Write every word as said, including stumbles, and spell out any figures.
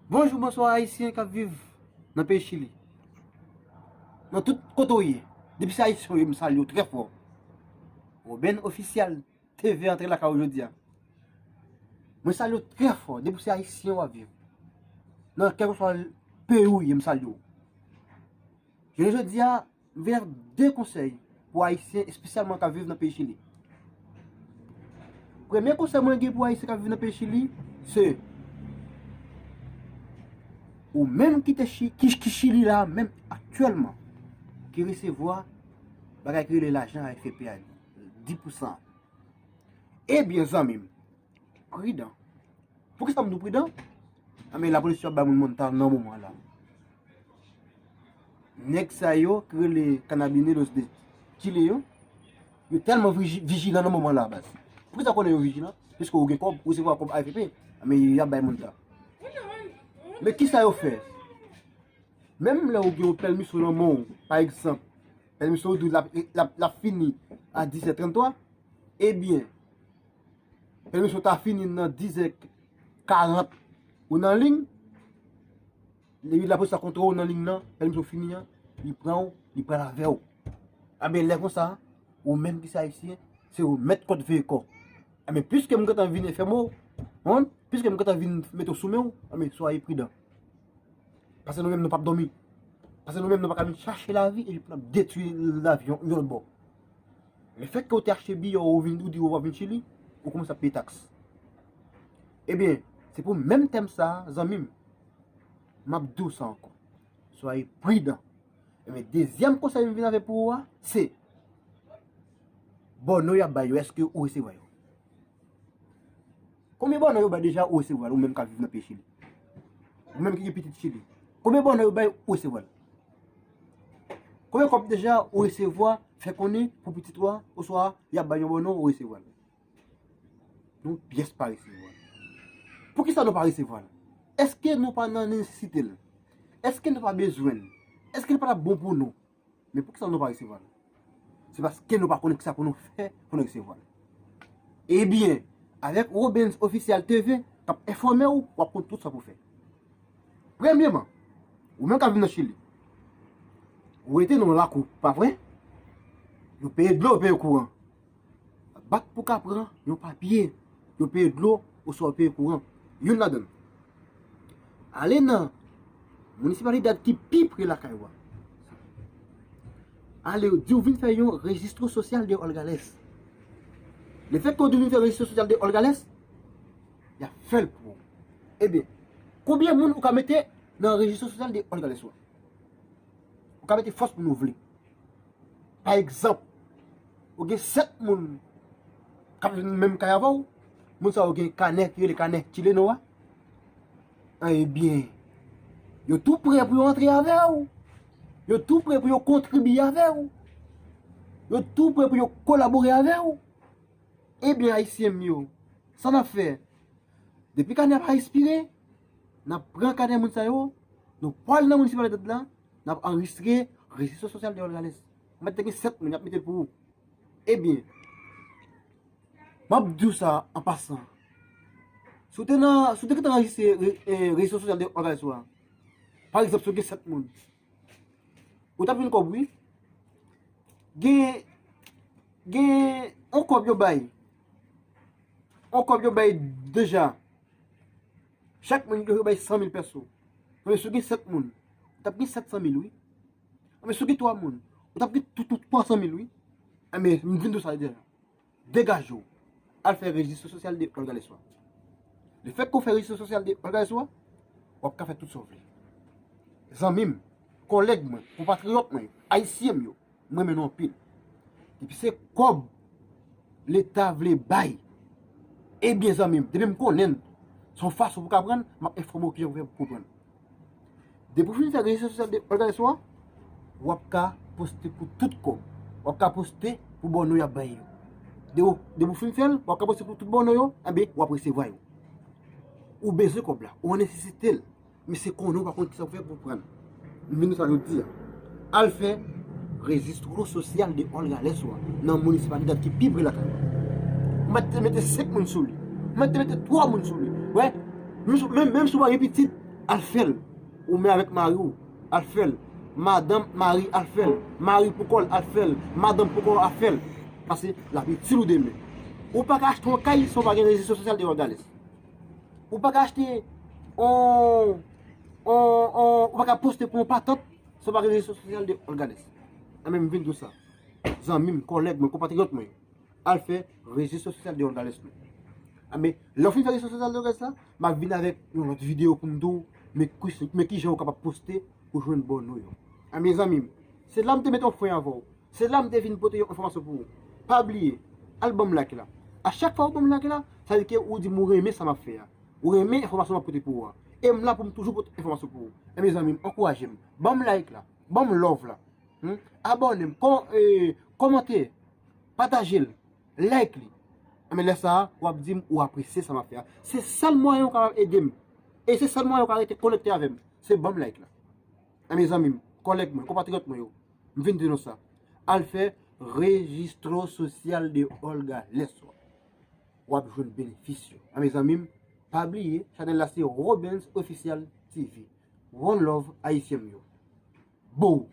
Bonjou, bonswa Ayisyen k ap viv nan peyi Chili. Nan tout kote w ye, depi se Ayisyen w ye, m salye w trè fò. Roben Ofisyal T V antre lakay ou jodi a. Mwen salye w trè fò, depi se Ayisyen w ap viv. Nan kèlkeswa peyi w ye, m salye w. Jounen jodi a, m vin ak de konsèy pou Ayisyen, espesyalman k ap viv nan peyi Chili. Premye konsèy mwen gen pou Ayisyen k ap viv nan peyi Chili, se ou menm ki te Chi-, ki, ki Chili la, menm aktyèlman, ki resevwa bagay ki rele lajan A F P a, dis pousan. Ebyen, zanmi m, pridan. Poukisa m di w pridan? Anben, lapolis yo ap bay moun manta nan moman la. Nèg sa yo ki rele Carabineros de Chile yo, yo tèlman viji-, vijilan nan moman la, baz. Poukisa w konnen yo vijilan? Piske ou gen kòb, ou resevwa kòb A F P, anben, y ap bay manta. Men kisa yo fè? Menm lè ou gen yon pèmiso nan men w, pa egzanp, pèmiso ou di w l ap, l ap, l ap fini a dis è tranntwa, ebyen, pèmiso ta fini nan dis è karant, ou nan liy, epi lapolis la kontre w nan liy nan, pèmiso fini an, li pran w, li pral avè w. Anben, lè konsa, ou menm ki se Ayisyen, se ou mèt kòd veye kò. Anben, piske m gentan vin enfòme w, piske m gentan vin mete w sou men w, anben, swaye pridan. Paske nou menm nou p ap dòmi. Paske nou menm nou pa ka vin chache lavi epi pou n ap detwi lavi yon, yon lòt bò. Lefètke ou te achte biyè w, ou vin, ou di w ap vin Chili, ou kòmanse ap peye taks. Ebyen, se pou menm tèm sa a, zanmi m, m ap di w sa ankò. Swaye pridan. Ebyen, dezyèm konsèy m vin avè pou ou a, se bòno y ap bay yo, èske ou resevwa yo? Konbyen bòno yo bay deja ou resevwa l, ou menm k ap viv nan peyi Chili? Ou menm ki gen pitit Chili. Konbyen bòno yo bay ou resevwa l? Konbyen kòb deja ou resevwa, fè konnen pou pitit ou a, oswa y ap bay yon bòno ou resevwa l? Nou pyès pa resevwa l. Poukisa nou pa resevwa l? Èske nou pa nan nesesite l? Èske nou pa bezwen l? Èske l pa t ap bon pou nou? Men poukisa nou pa resevwa l? Se paske nou pa konnen kisa pou nou fè pou nou resevwa l. Ebyen, avèk Robens Ofisyal T V k ap enfòme w, w ap konn tout sa pou fè. Premyeman, ou menm k ap viv nan Chili, ou rete nan yon lakou, pa vre? Yo peye dlo, yo peye kouran. Bat pou ka pran yon papye, yo peye dlo, oswa yo peye kouran. Youn ladan l. Ale nan municipalidad ki pi pre lakay ou a. Ale, di w vin fè yon registro social de Olgales. Lefètke w di w vin fè registro social de Olgales, y ap fè l pou ou. Ebyen, konbyen moun ou ka mete nan registro social de Olgales ou a? Ou ka mete fòs moun ou vle. Pa egzanp, ou gen sèt moun k ap viv nan menm kay avè w, moun sa yo gen kanè ki rele kanè Chileno a. Ebyen, yo tou prè pou yo antre avè w. Yo tou prè pou yo kontribye avè w. Yo tou prè pou yo kolabore avè w. Ebyen, Ayisyen m yo, sa n ap fè? Depi kanè a pa ekspire, n ap pran kanè moun sa yo, nou pral nan minisipalite la, n ap anrejistre Registro Social de Olgales. Ou mèt te gen sèt moun, y ap mete l pou ou. Ebyen, m ap di w sa an pasan. Si w te nan, si w te gentan anrejistre re-, e, Registro Social de Olgales ou a, pa egzanp, si w gen sèt moun, ou t ap jwenn kòb, wi. Gen, gen yon kòb yo bay. Yon kòb yo bay deja. Chak moun yo bay san mil pèso. Anben, si w gen sèt moun, ou t ap gen sèt san mil, wi. Anben, si w gen twa moun, ou t ap gen tout, tout twa san mil, wi. Anben, m vin di w sa deja. Degaje w. Al fè rejistro sosyal de Olgales ou a. Lefètke w fè rejistro sosyal de Olgales ou a, w ap ka fè tout sa w vle. Zanmi m, kòlèg mwen, konpatriyòt mwen, ayisyen m yo, m renmen nou anpil. Depi se kòb Leta vle bay, ebyen, zanmi m, depi m konnen l, se yon fason pou w ka pran l, m ap enfòme w kijan pou w fè pou w pran l. Depi w fin fè rejistro sosyal de Olgales ou a, w ap ka poste pou tout kòb. W ap ka poste pou bòno y ap bay yo. Depi w, depi w fin fè l, w ap ka poste pou tout bòno yo, enben, w ap resevwa yo. Ou bezwen kòb la, ou an nesesite l, men se konnen w pa konn kisa w fè pou w pran l. M vin di w sa jodi a. Al fè rejistro sosyal de Olgales ou a nan minisipalite ki pi pre lakay ou. Ou mèt te mete senk moun sou li. Ou mèt te mete twa moun sou li. Wè, menm si, menm, menm si w pa gen pitit, Al fè l. Ou menm avèk mari w, al fè l. Madanm, mari, al fè l. Mari pou kò l, al fè l. Madanm pou kò w, al fè l. Paske l ap itil ou demen. Ou pa ka achte yon kay san w pa gen rezo sosyal de Olgales. Ou pa ka achte on, on, on, ou pa ka poste pou yon patant san w pa gen rezo sosyal de Olgales. Anben, m vin di w sa. Zanmi m, kòlèg mwen, konpatriyòt mwen yo, al fè rezo sosyal de Olgales nou. Anben, lè w fin fè rezo sosyal de Olgales la, m ap vin avèk yon lòt videyo pou m di w, men ki, men kijan ou kapab poste pou jwenn bon nou yo. Anben, zanmi m, se la m te mete yon fren avè w. Se la m te vin pote yon enfòmasyon pou ou. Pa bliye, al ban m like la. A chak fwa ou ban m like la, sa vle di ke ou di m ou renmen sa m ap fè a. Ou renmen enfòmasyon m ap pote pou ou a. E m la pou m toujou pote enfòmasyon pou ou. Anben, zanmi m, ankouraje m. Ban m like la. Ban m love la. Hmm? Abòne m. Kò-, e, kòmante. Pataje l. Like li. Anben, lè sa a, w ap di m ou apresye sa m ap fè a. Se sèl mwayen ou kapab ede m. E se sèl mwayen ou ka rete konekte avè m. Se ban m like la. Anben, zanmi m, kòlèg mwen, konpatriyòt mwen yo, m vin di nou sa. Al fè rejistro sosyal de Olgales ou a. W ap jwenn benefis yo. Anben, zanmi m, pa bliye, chanèl la se Robens Official T V. One love, Ayisyen m yo. Bow!